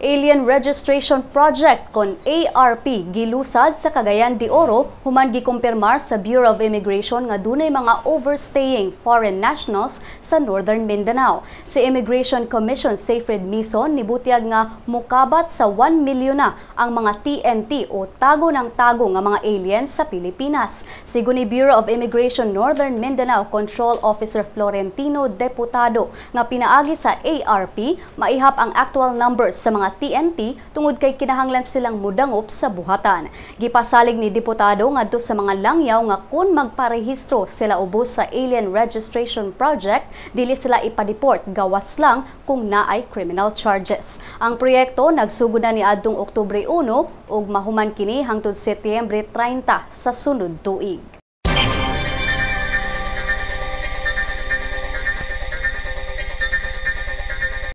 Alien Registration Project kon ARP gilusad sa Cagayan de Oro human gikumpirmar sa Bureau of Immigration nga dunay mga overstaying foreign nationals sa Northern Mindanao. Si Immigration Commission Seyfried Mison nibutyag nga mukabat sa 1 milyon na ang mga TNT o tago ng tago nga mga aliens sa Pilipinas. Sigon ni Bureau of Immigration Northern Mindanao Control Officer Florentino Deputado nga pinaagi sa ARP maihap ang actual numbers sa mga TNT tungod kay kinahanglan silang mudangop sa buhatan. Gipasalig ni Deputado ngadto sa mga langyaw nga kung magparehistro sila ubos sa Alien Registration Project, dili sila ipadeport gawas lang kung naay criminal charges. Ang proyekto nagsugod na niadtong Oktubre 1 ug mahuman kini hangtod Setyembre 30 sa sunod tuig.